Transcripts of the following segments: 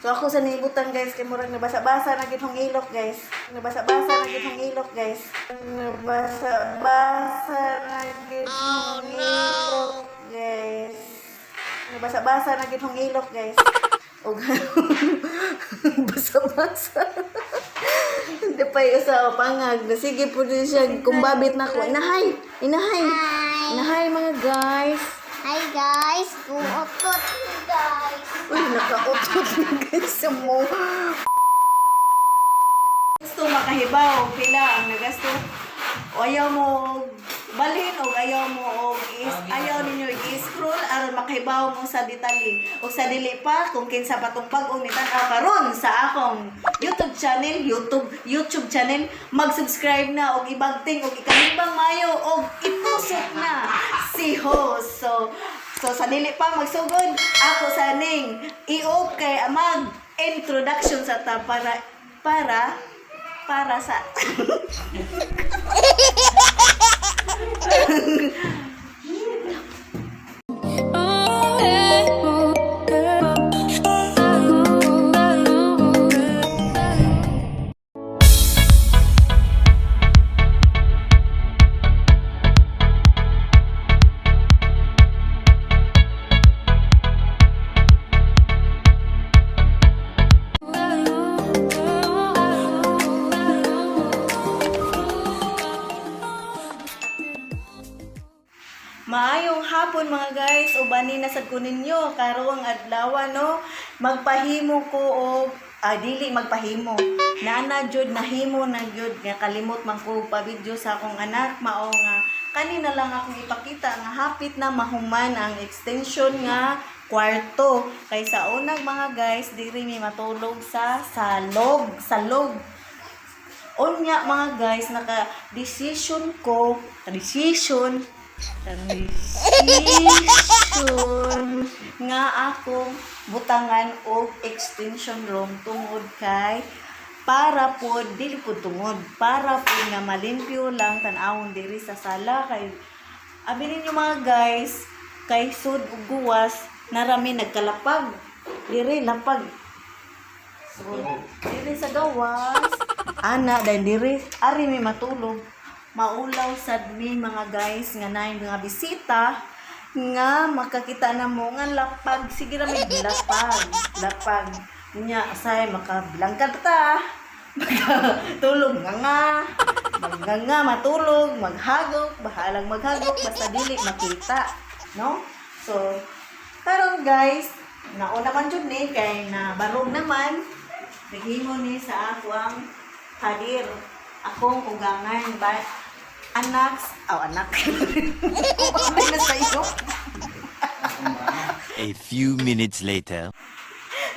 So ako sa nibutan, guys, kay murag nabasa-basa na gid hong ilok, guys. Nabasa-basa na gid hong ilok, guys. Nabasa-basa na gid hong ilok, guys. Nabasa-basa na gid hong ilok, guys. Og basa-basa. Hindi pa yung sa pangag. Sige po din siya. Kumbabit na ko. Inahay! Inahay! Inahay, mga guys. Hi guys, umutot guys. Uy, nakautot na guys sa mo. Gusto makahibaw, pila ang nagasto. O ayaw mo balhin o ayaw mo og is, ayaw ninyo i-scroll aron makahibaw mo sa detalye. O sa dili pa kung kinsa pa tong bag-ong nitan-aw karon sa akong YouTube channel, YouTube channel, mag-subscribe na og ibagting og ikalimbang mayo og itusok na si host. So sa dili pa magsugod, ako sa ning i-op kay mag introduction sa ta para para para sa Maayong hapon, mga guys, ubani na sad ko ninyo karong adlaw, no. Magpahimo ko og dili magpahimo. Naana jud, nahimo na jud nga kalimot man ko pa video sa akong anak, mao nga kanina lang akong ipakita nga hapit na mahuman ang extension nga kwarto. Kay sa unang, mga guys, diri mi matulog sa salog, salog. Unya, mga guys, naka decision ko, decision decision nga akong butangan og extension room tungod kay para po dili po tungod para po nga malimpyo lang tan-awon diri sa sala, kay abi ninyo, mga guys, kay sud ug guwas narami nagkalapag diri, lapag. So, diri sa gawas, ana, dahil diri, ari mi matulog. Maulaw sad mi, mga guys, nga naay mga bisita, nga makakita na mo nga lapag. Sige ra mi lapag, lapag. Nya, say, makablangkad ta. Tulog nga nga. Magga nga, matulog, maghagok, bahalang maghagok, basta dili makita. No? So, karon guys, nauna man jud ni kay na barog naman, naghimo ni sa ako ang padir, akong ugangan ba anak, aw anak. Ugangan na sa iyo. A few minutes later.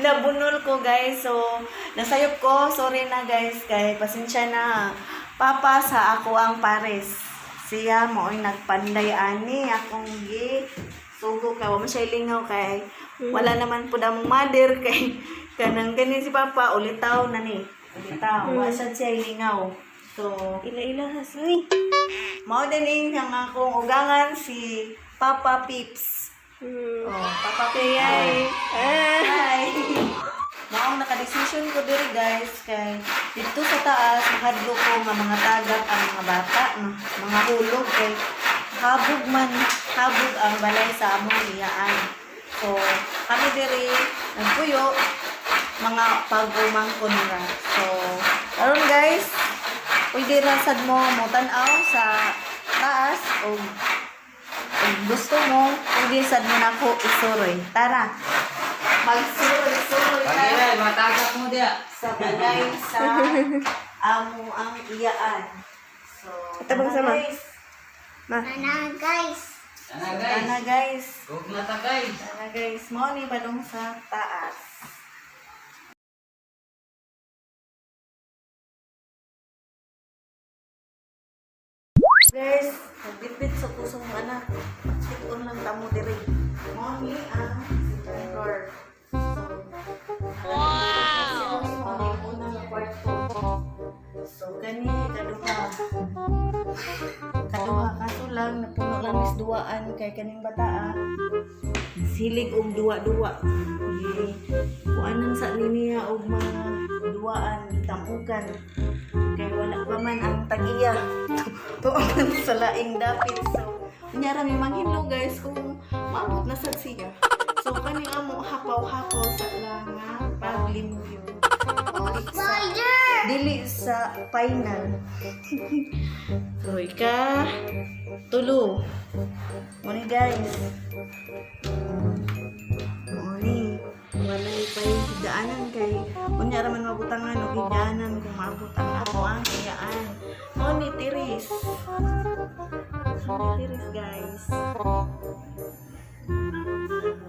Nabunol ko, guys. So, nasayop ko. Sorry na, guys, kay pasensya na. Papa sa ako ang pares. Siya mo ay nagpanday ani akong gi sugo kay wa man siya lingaw, kay wala naman pud among mother, kay kanang gani si papa ulitaw na ni. Ulitaw, wa sad siya lingaw. So, Ila-ila hasni. Mao din ang akong ugangan si Papa Pips. Oh, Papa Pips. Hi. Hi! Maong nakadesisyon ko diri, guys, kay dito sa taas mahadlok ko nga mga tagak ang mga bata, mga hulog, kay habog man, habog ang balay sa among iyaan. So kami diri nagpuyo mga pag-umangkon ra. So karon, guys, pwede ra sad mo mo tan-aw sa taas o kung gusto mo, pwede sad mo nako isuroy. Tara. Magsuroy-suroy ta Pagilay, matagak mo diya. Sa balay sa amo ang iyaan. So, Tabang tara, sama. guys. Ma. Ana guys. Ana guys. Tara, guys. Huwag na ta guys. Tara, guys. Mao ni padung sa taas. Guys, nagbitbit sa kusong anak. Kiton lang tamo diri. Mao ni ang second floor. So, wow! Mao ni unang kwarto. So, kani kaduha. Kaduha kaso lang napuno lang is duaan kay kaning bataa. Silig og duwa-duwa. Kuanan sa niya og mga duwaan, gitamukan. Kay wala pa man ang tag-iya. Tuo man sa laing dapit. So, unya ra mi manghinlo, guys, kung maabot na sad siya. So kani amo hapaw-hapaw sa lang nga paglimpyo. Dili sa Spider! Dili sa final. So ika tulo. Muni, guys. Muni. Walay pay higdaanan kay unya ra man mabutangan og higdaanan kung maabot ang ako ang higdaan. Muni tiris. Muni tiris, guys.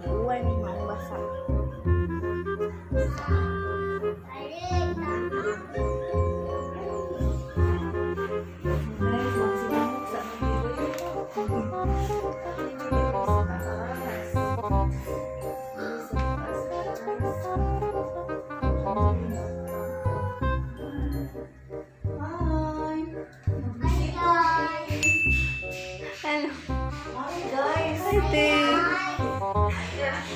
Uwan ni mabasa. Guys, magsinamok sa Hi! Hi guys! Hello. Hi guys! Hi, te.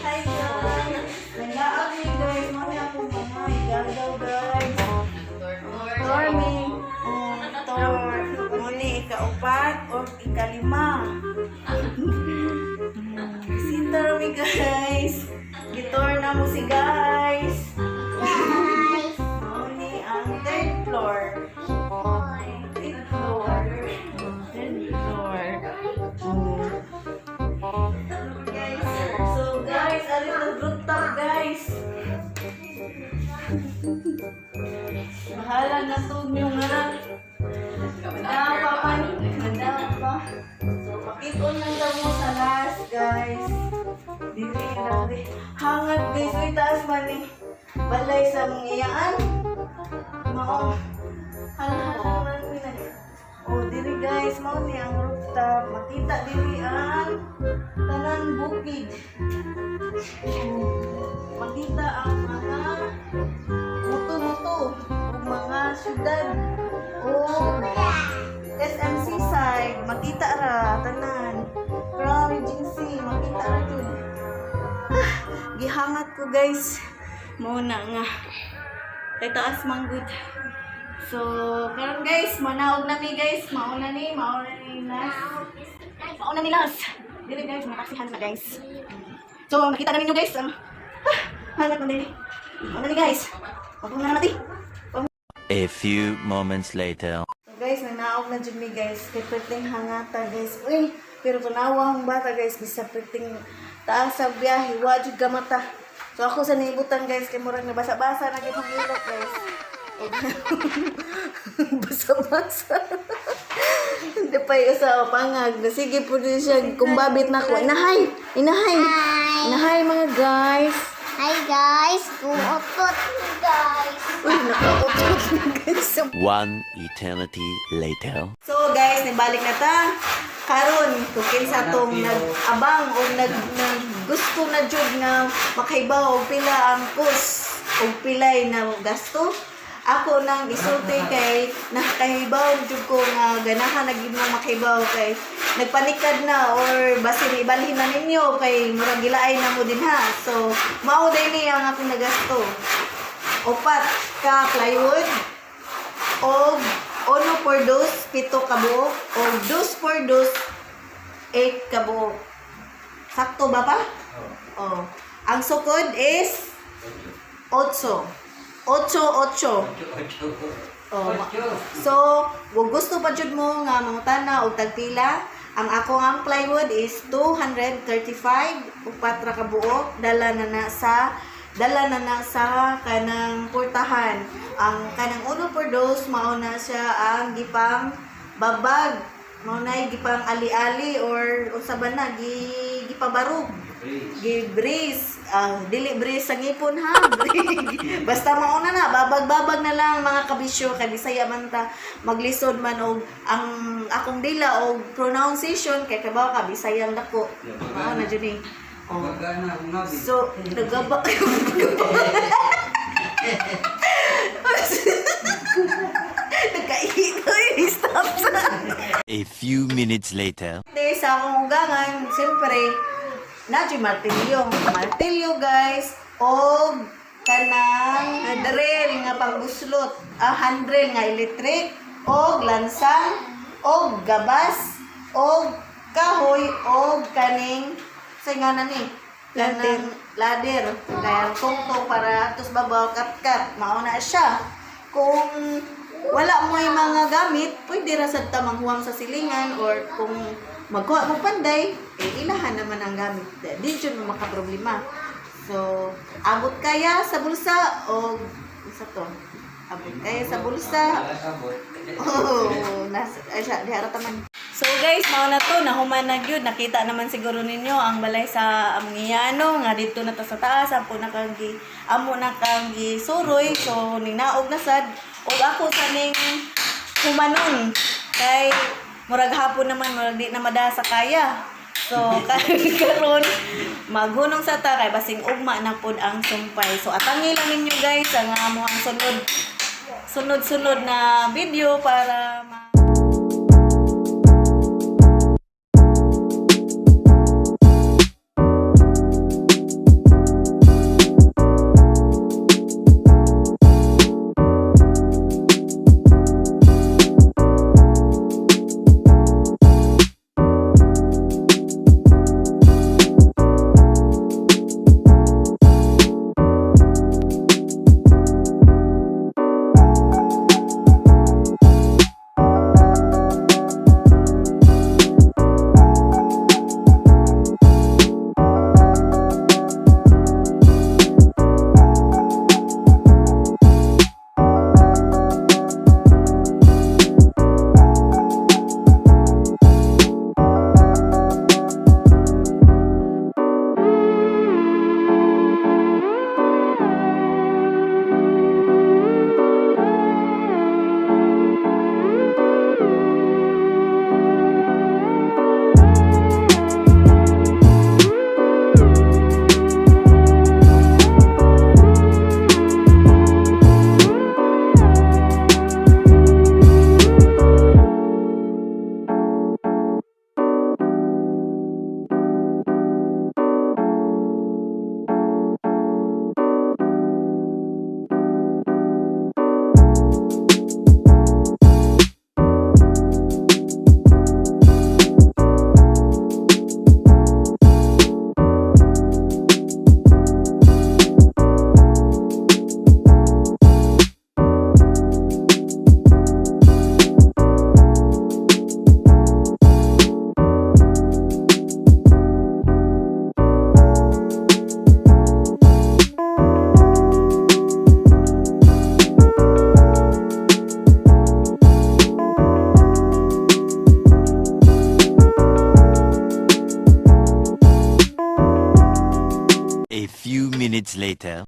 Hi guys! Nalaag ni guys. Mami ako mga igagaw, guys. Tormi. Oh, tor. Muni ikaupat or ikalima. Sintar mi, guys. Gitor na mo si guys. Guys! Muni ang third floor. Third floor. Third floor. Oh. Guys, so guys, a little rooftop, guys. Bahala na to nyo nga. Madapa pa. Madapa. So, pakikon lang daw mo sa last, guys. Dili lang. Di. Hangat, guys. Uy, taas man eh. Balay sa mong iyaan. Mao. Halhala man mi na. Oh, diri guys, mao ni ang rooftop. Makita diri ang tanan bukid. Oh, makita ang mga muto-muto ug mga syudad. Oh, SM Seaside, makita ra tanan. Crown Regency, makita ra jud. Ah, gihangat ko, guys. Mao na nga. Kay taas man gud. So, karon guys, manaog na mi, guys. Mauna ni last. Mauna ni last. Dili guys, mataksihan na, guys. So, nakita na ninyo, guys. Ang ah, hangat man dili. Mauna ni, guys. Wag na natin. A few moments later. So guys, nanaog na jud mi, guys. Kay perting hangata, guys. Uy, pero tanawa ang bata, guys, bisa perting taas sa biyahe, wa jud gamata. So ako sa nibutan, guys, kay murag nabasa-basa na gyud ang ilok, guys. Basa-basa. Hindi pa yung sa pangag. Sige po din siya. Kumbabit na ko. Inahay! Inahay! Hi! Inahay mga guys! Hi guys! Buotot guys! Uy, nakautot na, guys. One eternity later. So guys, nibalik na ta. Karon, kung kinsa tong nag-abang o nag gusto na jud nga makaibaw og pila ang cost og pilay na gasto, ako nang isulti kay nakahibaw jud ko nga ganahan na gid mo makaibaw kay nagpanikad na or basin ibalhin na ninyo kay murag gilaay na mo din ha. So mao day ni ang akong nagasto. Upat ka plywood og uno por dos, 7 ka buok, og dos por dos, 8 ka buok. Sakto ba pa? Oh. Ang sukod is 8. 8, 8. Oh, so, kung gusto pa jud mo nga mangutana og tagpila, ang ako ang plywood is 235, upat ra ka buok, dala na na sa kanang portahan. Ang kanang uno por dos mao na siya ang gipang babag, mao na gipang ali-ali or unsa ba na gipabarog. Gi-brace. Ah, dili brace sa ngipon ha. Basta mauna na, babag-babag na lang mga kabisyo kay Bisaya man ta, maglisod man og ang akong dila og pronunciation kay kabaw ka Bisayang dako. Mao na jud ni. Oh. Baga na akong nabi. So, nagaba Nagkaito eh, stop sa. A few minutes later. Hindi, sa akong ugangan, siyempre, na martilyo. Martilyo, guys, og Kanang drill nga pangbuslot, hand drill nga electric og lansang og gabas og kahoy og kaning say nga na ni kanang ladder kaya tungtong para tos babaw kat-kat mao na siya. Kung wala mo'y mga gamit, pwede ra sad ta manghuwang sa silingan or kung magkuha mo panday, eh, ilahan naman ang gamit. Di jud mo makaproblema. So, abot kaya sa bulsa o isa to? Abot kaya sa bulsa. Oh, nasa ay sa diha ra taman. So guys, mao na to, nahuman na gyud. Nakita naman siguro ninyo ang balay sa among iyano nga didto na ta sa taas, amo na kang gi amo na kang gisuroy. So ninaog na sad ug ako sa ning humanon kay murag hapon naman, murag di na madasa kaya. So karon maghunong sa ta kay basing ugma na pod ang sumpay. So atangi lang ninyo guys ang amuang sunod sunod-sunod na video para ma A few minutes later.